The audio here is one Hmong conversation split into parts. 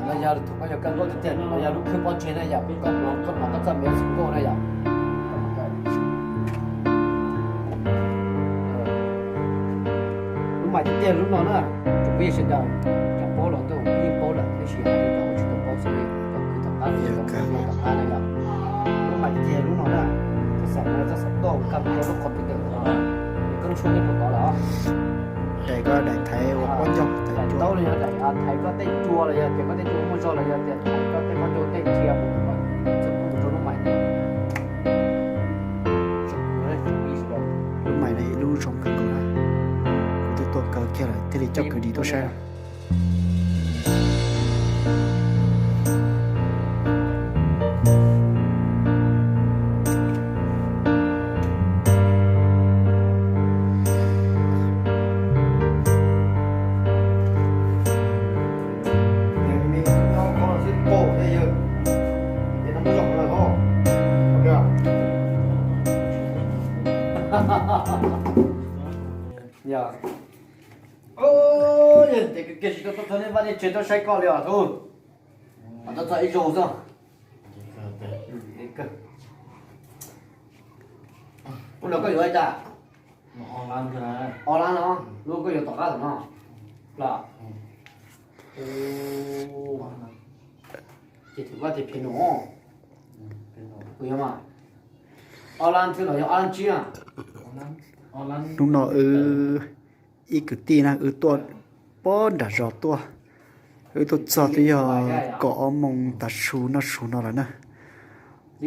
Yog thaum koj yog kawg nkauj tiag tiag no yog lub khwb pob tseg na yom, koj hnov koj txoj miv xum nkauj na yom. Lub mais tiag tiag lub no na, tsoom phooj ywg sawv daws, cov paub los tuaj, yeej paub lawm, tab sis hais rau cov tsis tau paub xwb, cov kwv tom qab, cov kwv tom qab na yom. Lub mais tiag tiag lub no na, koj xam no, koj xam toj, koj mus rau lub computer no, koj lub suab nej puas tod lawm. Daim koj daim thaiv ua pob ncaug, daim taub los yog daim thaiv koj tej cua los yog tias koj tej cua muaj zog los yog tias thaiv koj tej pob cua tej cia mus, txawm mus rau lub mais no. Lub mais no ib lub zoo kawg nkaus na. Kuv twb tuaj kawg kiag lawm thiaj li coj kwv dim tuaj saib. Yog, ces kiag tsis tau txog nej vaj nej tsev tuaj saib koj li os tub. Mas tau txog ib zaug xwb. Ub, los koj yuav ua cas? Ob lab no, lub koj yuav tom qab tom no los? Ces thaum koj tias phim nyuj, kuv yuav mas ob lab nthwv los yog ob lab tsib na? Hnub no wb ib kwv tij na wb tuaj pob nram zos tuaj, wb tuaj txog twb yog kaum ob moos tav su noj su no lawm na.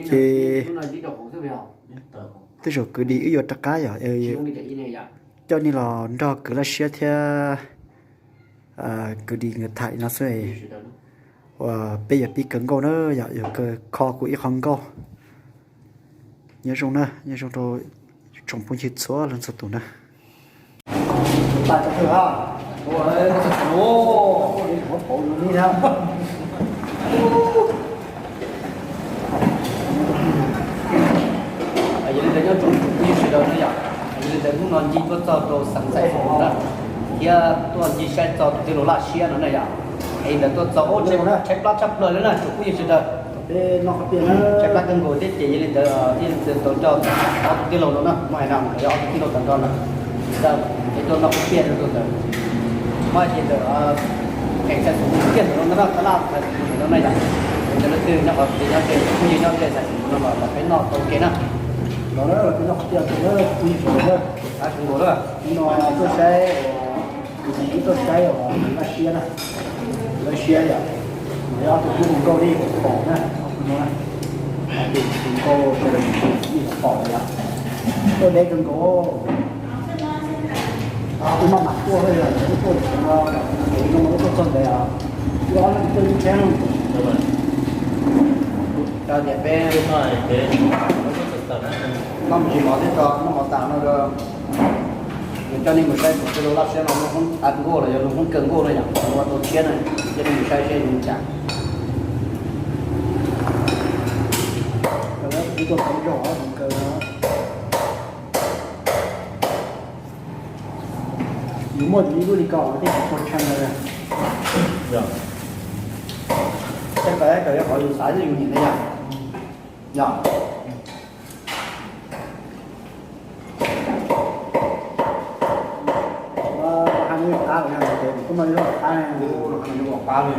Ces tej zaum kwv dim wb yuav rov qab yom, coj nej los nrog kwv Laj Siab thiab kwv dim nkawd tham li no xwb. Uas peb yuav pib kaw nkauj na yom, yuav kaw kho kuv ib qho nkauj. Nyob zoo na, nyob zoo rau tsoom phooj ywg txhua leej txhua tus na. Yog li ntawd nyob zoo tsoom phooj ywg sawv daws na yom, yog li ntawd hnub no Nci tuaj txog rau xeev Xais Xus na, thiab tuaj ncig saib txog tus tij laug Laj Siab no na yom. Es li ntawd tuaj txog ub, tshaib plab tshaj plaws li na tsoom phooj ywg sawv daws. Tshaib plab kawg nkaus thiab ces yog li ntawd thiaj li tau coj ob tug tij laug no na, muab hais no yog ob tug tij laug tag nrho na, es tuaj noj kob piaj rau ntawd. Muab hais tias ntawm Xais Xus kiag ntawm no na, tab laj Xais Xus ntawm no na yom. Es ntawm leej twg nyob qhov twg nyob ze, phooj ywg nyob ze Xais Xus no los peb noj tau ua ke na. Los na, los peb noj kob piaj ua ke na, phooj ywg sawv daws na. Hnub no tuaj saib, tus txiv tuaj saib os, Laj Siab na. Laj Siab yom, yog ob tug tub hluas nkauj li pom na, ob tug no, ob tug hluas nkauj sawv daws yeej pom yom. Tuaj deb kawg nkaus. Wb maj mam tuaj, wb tuaj, wb tuaj txog ntev os. Wb ob leeg tuaj ib tsheb. Cov tias peb noj me ntsis mov thiab tso noj mov tas no, yuav coj nej mus saib tus tij laug Laj Siab no lub hoob ua nkauj los yog lub hoob kaw nkauj no yom, ua tau tshiab na, coj nej mus saib seb zoo li cas. Wb tuaj tau ib zaug mus kaw. Yus muaj tus ib lub li ko thiaj tsis tshua tshee na. Yog, tej qhov yus xav xwb yus nyiam na yom. Yog, hais lus qab los yog kuv kuj muaj ib lub qab, qab li.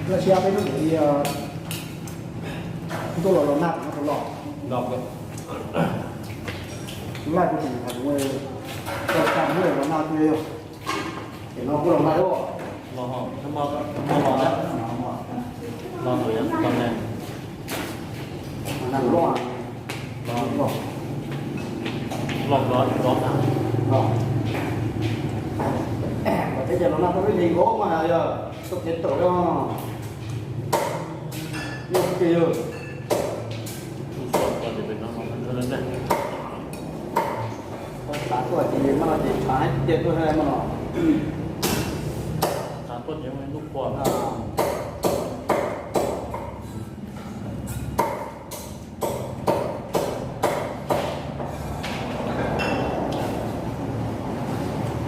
Laj Siab peb hnub li, tuaj los los nag no rau los. Laj kuj tseem hais kuv, tuaj tshaj hnub los nag twg yog. Ces no kuj los nag thiab. Nag loj, loj, loj. Peb ces los nag peb ib leeg nkaus mas yog tuaj kev tawm no. Yog tiag yog. Tav tuaj ces mas no ces tshav tiag tuaj mas no. Tshav tuaj ces hnub qua.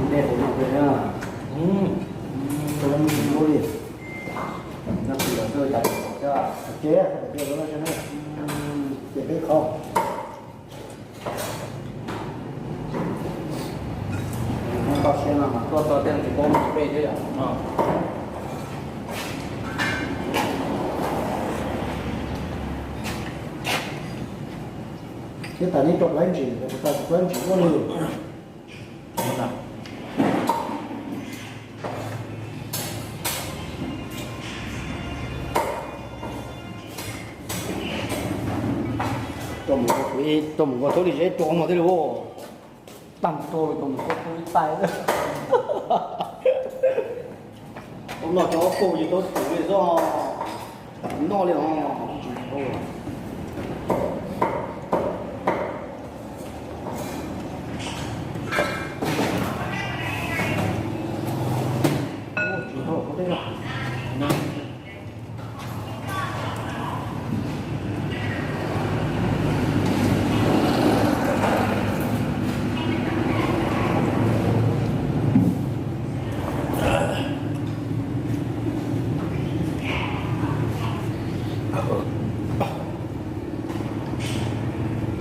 Dej qhuav noj peb na. Ua li, no tsis yog tuaj cas, ces peb qhov toj siab no mas tuaj txog tej tsis paub mus peb thiab yom. Thiab tas neb rau plaub ntsis, tas plaub ntsis ua li. Rau mus nkaus thoob li zeb rau no thiab lauj. Tag rau rau mus nkaus thoob li tais. Tau noj cov ob pug ces tau pum li xwb, noj li os.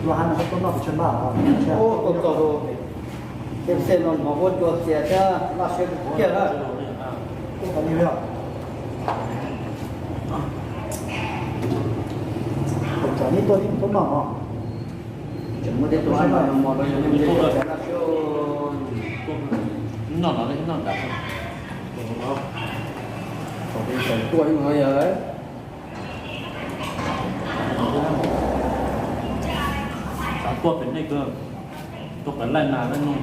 Luag hab no koj tuaj noj pes tsawg npaj os? Tej xej no hnov huab cua txias thiab laj siab kiag na. Tuaj qhov twg os? Thaum tsam neb tuaj neb mus tuaj noj os. Tseem muaj tej tug ab no mos rau yog nej mus tej tuaj txias laj siab. Noj no noj nrad. Thaum tuaj ib no yog xav tuaj pem nej kawg, tuaj pem laij nas laij noog.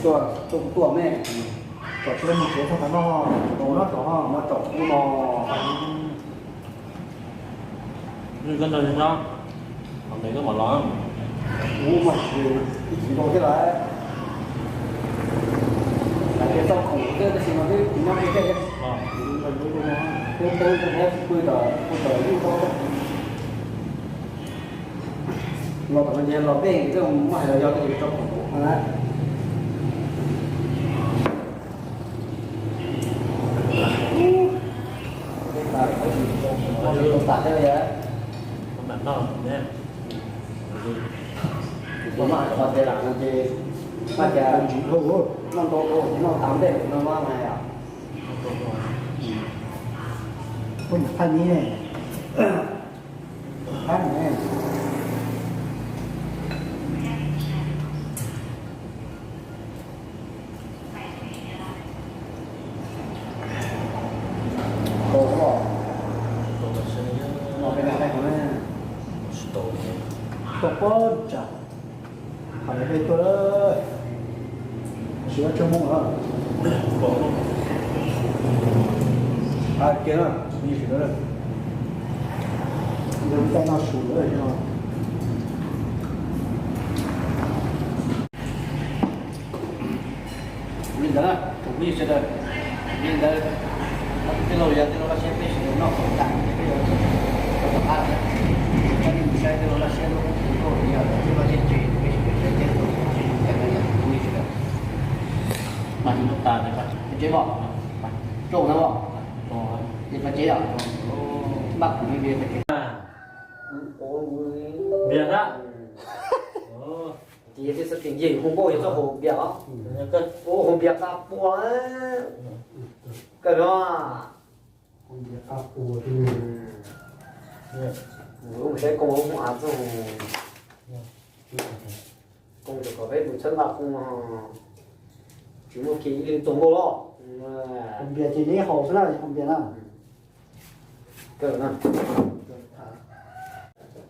Tuaj tuaj me, kom tsis tau mus tsev txog qhov no, tau noj tsom, noj tsom ub no. Koj nrog nyob, qhov ntawd koj mam los. Ub mas ib txiv nkaus thiab lawm. Lawv tias txoj khoom xwb tab sis mas twb tsis nyob pem tej. Twb twb pw tom pw tom lub tau. Los tom no ces los pem twb muaj hais los yog tab sis tso khoom na. Noj ntau ntau no mas yog. Ua nyuam qaj ni, qaj ni. Tau os. Tau pob tsam. Qhov lawv peb tuaj lawm. Siv ob tshuaj mooj lawm. Kiag na, ib sim lawm. Yog tais noj su lawm no. Li ntawd na, tsoom phooj ywg sawv daws, li ntawd, tej laus yog tej laus laj siab peb sawv daws noj khoom tas ces peb yuav rov qab lawm. Coj nej mus saib tej laus laj siab lub nkauj yog tej vaj tej tsev, peb sawv daws saib tej laus laj siab lub nkauj yog phooj ywg sawv daws. Mas tsis muaj tas, tsev mog, rau na mog, ces pab tsev os, npaj khoom li pab tsev. Npias na. Ces yog tej xav tias yus hu nkauj yog txoj hau npias os. Hu npias qab pua. Kawg no. Lub saib koob lub mus av txog. Koob kom peb mus txhawb nqa koob, tsis muaj kiag ib leeg txog nkauj los. Hu npias ces neb haus xwb na, hu npias na.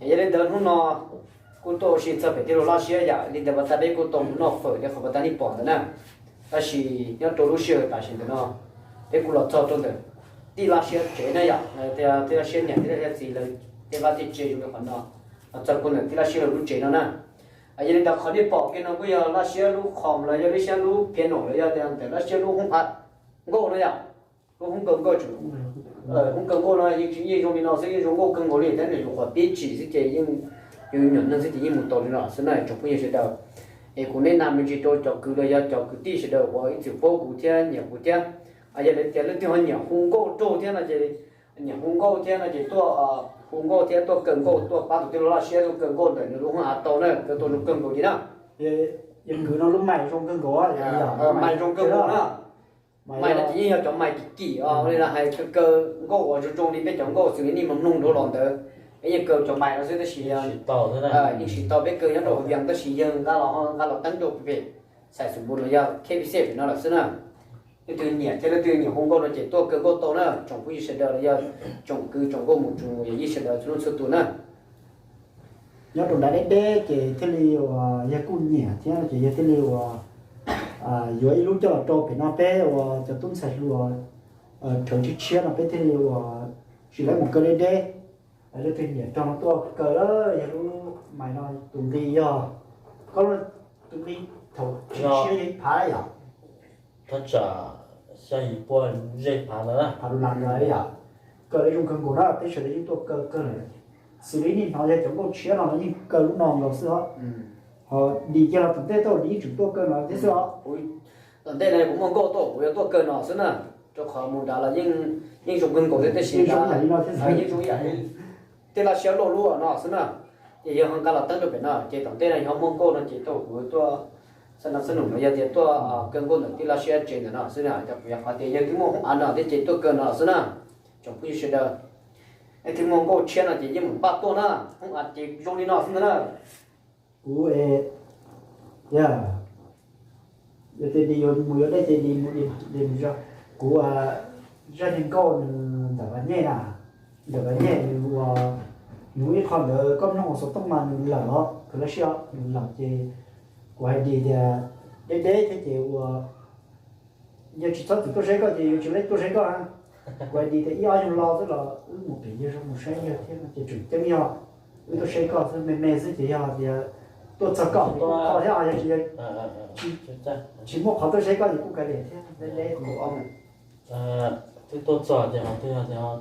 Yog li ntawd hnub no kuj tuaj ua si txog pem tij laug Laj Siab yom, li ntawd pas tas peb kuj tau mus noj fawm li qhov pas tas nej pom ntawd na. Tab sis nyob rau lub sij hawm tam sim ntawm no peb kuj los txog rau ntawm tij Laj Siab tsev na yom, tij Laj Siab niam tij Laj Siab txiv lawv tej vaj tej tsev zoo li qhov no, los txog rau ntawm tij Laj Siab lawv lub tsev no na. Yog li ntawd qhov nej pom kiag no kuj yog Laj Siab lub khoom los yog Laj Siab lub piano los yog tias ntawm Laj Siab lub hoob phav nkauj no yom. Lub hoob kaw nkauj, hoob kaw nkauj no yeej tsis yeej zoo li no xwb, yeej zoo nkauj kawg nkaus li thiab, nws yus qhuav pib tsim xwb ces yeej Yus nyuam neeg xwb ces yeej mus tau li no xwb na tsoom phooj ywg sawv daws. Es kuv nej nam me ntsis rau cov kwv los yog cov kwv tij sawv daws uas ib txwm paub kuv thiab nyiam kuv thiab, yog lawv tias leej twg ho nyiam hu nkauj rau thiab no ces, nyiam hu nkauj thiab no ces tuaj hu nkauj thiab tuaj kaw nkauj, tuaj pab tus tij laug Laj Siab tuaj kaw nkauj ntawm nws lub hoob av tau na, kaw tau zoo kawg nkaus li na. Yog kwv no lub mais zoo kawg nkaus, mais zoo kawg nkaus na. Mais no ces yeej yog cov mais kim kim os, li no hais kaw nkauj uas zoo zoo li peb cov nkauj xws li nej mloog dua los ntawd, peb yeej kaw cov mais no xwb tab sis yeej siv tau peb kaw nyob rau hauv Vias tab sis yawg nqa los, nqa los teeb rau pem Xais Xus Npus los yog K B C pem no lawm xwb na. Leej twg nyiam thiab leej twg nyiam hu nkauj no ces tuaj kaw nkauj tau na tsoom phooj ywg sawv daws los yog tsoom kwv tsoom nkauj mus tsoom yawm yij sawv daws txhua leej txhua tus na. Nyob rau nram deb deb ces thiaj li uas yawg kuj nyiam thiab ces yawg thiaj li uas yuav ib lub coj los rau pem no peb uas cov tub ntxhais hluas rhawv tshiab tshiab no peb thiaj li uas tsis laib mus kaw deb deb. Leej twg nyiam rog no tuaj kaw yog lub mais no tus nqi yog, koj tus nqi thaum tshiab yog ib phav yom. Thaj tsam xya yim pua ze phav ntawd, phav dollar ntawd yom. Kaw lawv zoo kawg nkaus na, peb sawv daws yeej tuaj kaw kawg lawm. Xws li nej hnov yog cov nkauj tshiab no los yeej kaw lub no nkaus xwb os. Ho dim kiag los tom ntej tau dim yeej tseem tuaj kaw no thiab xwb os. Tom ntej no kuv muaj nkauj tuaj kuv yuav tuaj kaw no xwb na, rau qhov mus nrad los yeej zoo kawg nkaus thiab tab sis yeej zoo ib yam li, tij laug Siab Lauj lub no xwb na. Ces yawg ho nqa los teeb rau pem no ces tom ntej no yog muaj nkauj no ces tuaj kuv tuaj xab no xab num no yog tias tuaj kaw nkauj ntawm tij laug Siab tsev ntawm no xwb na, cov kuv yog qhov tias yawg twb muaj hoob av no thiab ces tuaj kaw no xwb na. Tsoom phooj ywg sawv daws, leej twg muaj nkauj tshiab no ces yeej meem npaj tuaj na, hoob av ces zoo li no xwb ntag na. Kuv, yog, yog tias dim yuav mus yuav dej ces dim mus, dim mus zog. Kuv zaj niag nkauj nws ntawm Vaj Nyej na, ntawm Vaj Nyej nws ua, nws ua ib qho ntawd koj mloog xov tooj mas nws lawm os, kawg lab sij os, nws lawm ces kuv hais dim tias deb deb thiab ces ua, yog tsis txhob txwm tuaj saib koj ces yuav tsis laib tuaj saib koj. Kuv hais dim tias ib ob xyoos los xwb los wb mus pem yawg zos mus saib yawg thiab no ces tseem ceeb yog wb tuaj saib koj xwb, me me xwb ces yog tias tuaj txog koj kuj kho thiab, yog tsis, tsis muaj qhov tuaj saib koj ces kuj kav liam thiab, deb deb kuv ob mus. Twb tuaj txog ces ho twb yog tias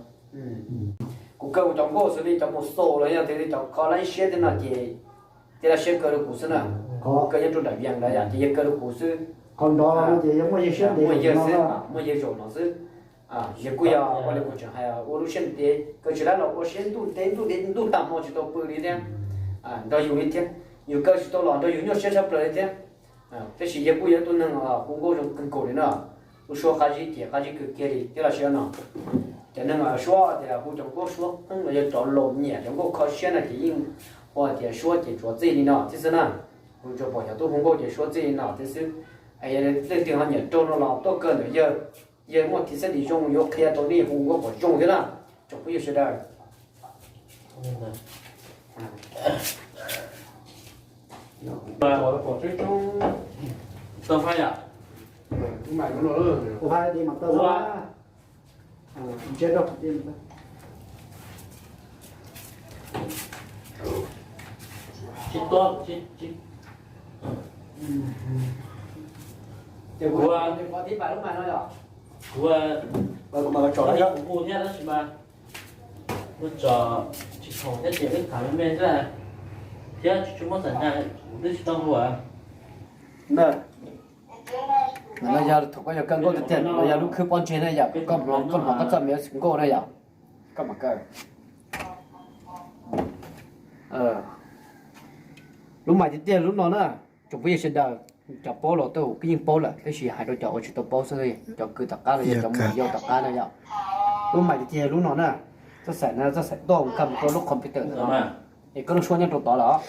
kuv kaw kuv cov nkauj xws li cov mus xaus los yog tias li cov kho lab siab thiab no ces tij laug Siab kaw rau kuv xwb na. Qhov kaw nyob rau nram Vias ntawd yom ces yawg kaw rau kuv xwb. Qhov nrov no ces yog muaj yawg siab ntev, muaj yawg xwb, muaj yawg zaum no xwb. Yawg kuj yog ua li kuv tseem hais ua lub siab ntev, kaw tsis laib los ua siab ntuj ntev ntuj ntev ntuj tag hmo tsis tau pw li thiab, nrog yus li thiab. Yus kaw tsis tau los nrog yus nyuaj siab tshaj plaws li thiab. Tab sis yawg kuj yog ib tug neeg hu nkauj zoo kawg nkaus li na. Lub suab qab zib ces qab zib kawg kiag li tij laug Siab no. Cov neeg suab tias hu cov nkauj suab qeej los yog cov laus nyiam cov nkauj kho siab no ces yeej hu tias suab ces tsuav txij li no thiab xwb na. Kuv tsuas pom cov tub hu nkauj ces suab txij li no thiab xwb. Leej twg ho nyiam rau no los tuaj kaw ntawm yawg, yawg muaj thib xab dim zoo yuav qhia tau nej hu nkauj kom zoo thiab na. Tsoom phooj ywg sawv daws. Kuv, kuv, kuv hu thiab tab sis mas kuv tso tsis khoom thiab ces wb tham me me xwb thiab tsis tshua muab xam nyas, kuv twb tsis tau hu. No yog thaum koj yuav kaw nkauj tiag tiag no yog lub khwb pob ntseg na yom, koj hnov koj txoj me xwm nkauj na yom, koj mam kaw. Lub mais tiag tiag lub no na, tsoom phooj ywg sawv daws, cov paub los tej zaum yeej paub lawm tab sis hais rau cov uas tsis tau paub xwb, cov kwv tom qab los yog cov mus yau tom qab na yom. Lub mais tiag tiag lub no na, txoj xaim no txoj xaim tuaj mus kawg mus rau lub computer no, es koj lub suab nyob rau tod lawm.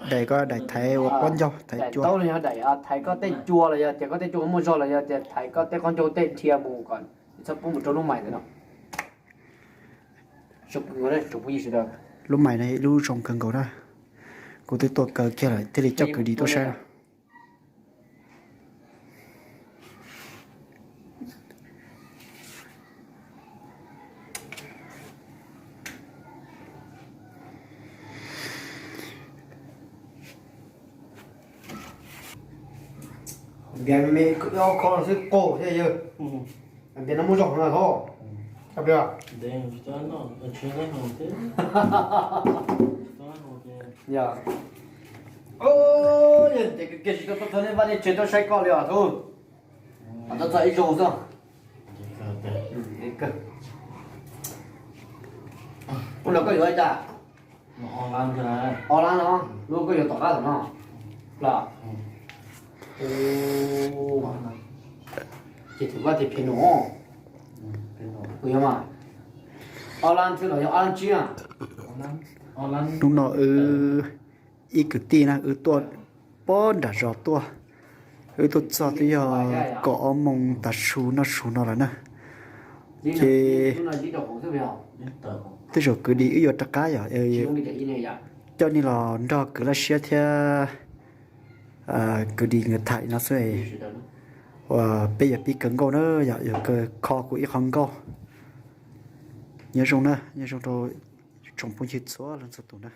Daim koj daim thaiv ua pob ncauj thaiv cua, daim taub los yog daim thaiv koj tej cua los yog tias koj tej cua muaj zog los yog tias thaiv koj tej qaub ncaug tej dhia mus kom txhob pub mus rau lub mais ntawd no. Lub mais no lub zoo kawg nkaus na. Kuv twb tuaj kaw kiag lawm thiaj li coj kwv dim tuaj saib. Ntiav me me kho xwb qaug thiab yawg. Ntiav no muaj zog no los. Yog, ces kiag tsis tau txog nej vaj nej tsev tuaj saib koj li os tub. Txog ib zaug xwb. Ua los koj yuav li cas? Ob lab no, lub koj yuav tom qab tom no los? Ces thov koj tias phem no, kuv yuav mas. Ob lab thiab los yog ob lab tsib? Hnub no wb ib kwv tij na wb tuaj puag nram zos tuaj, wb tuaj txog twb yog kaum ob moos tav su noj su no lawm na. Ces tej zaum kwv Dim wb yuav rov qab yog coj nej los nrog kwv Laj Siab thiab kwv Dim nkawd tham li no xwb. Uas peb yuav pib kaw nkauj na, yog yuav kaw kho kuv ib qho nkauj. Nyob zoo na, nyob zoo rau tsoom phooj ywg txhua leej txhua tus na.